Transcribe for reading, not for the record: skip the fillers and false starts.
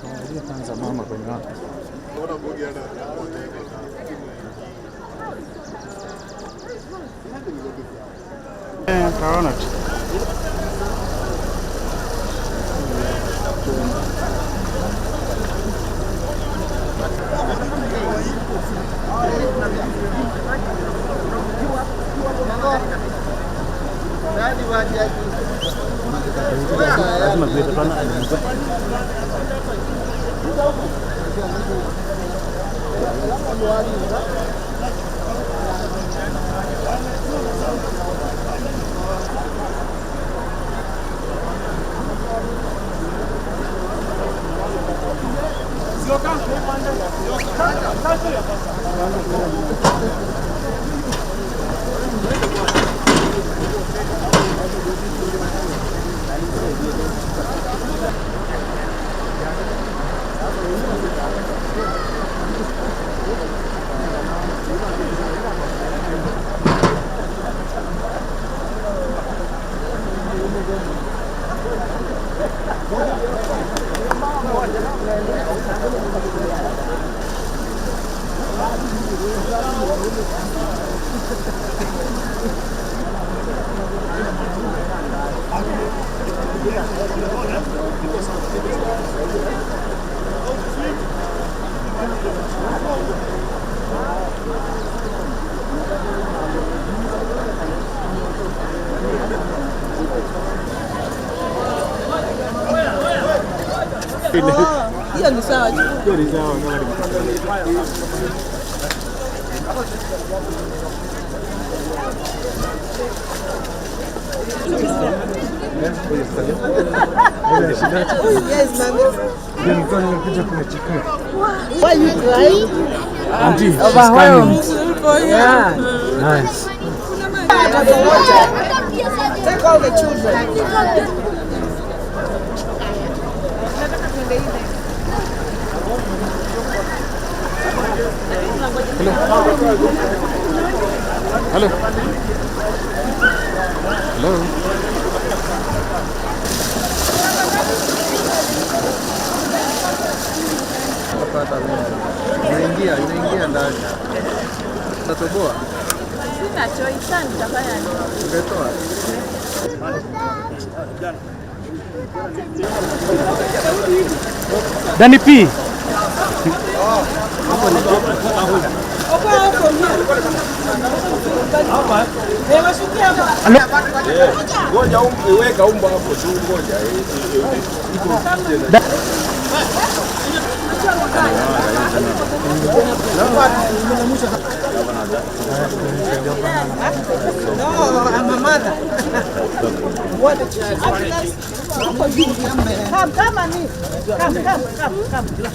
Tuangalie kwanza mama kwenye wapi. Kaona tu. Lazima tuwe Hiyo ni sawa. Hiyo ni sawa kama ni. Yes, mommy. Why you crying? Auntie, she's coming. Yeah. Nice. Take all the children. Hello. Hello. Hello. Inaingia ndani. Utatoboa? Sina choice, nitafanya nini? Ungetoa. Danny P. Ngoja weka umbo hapo tu, ngoja. No, I'm a mother. What? Come, come, come, come, come, come.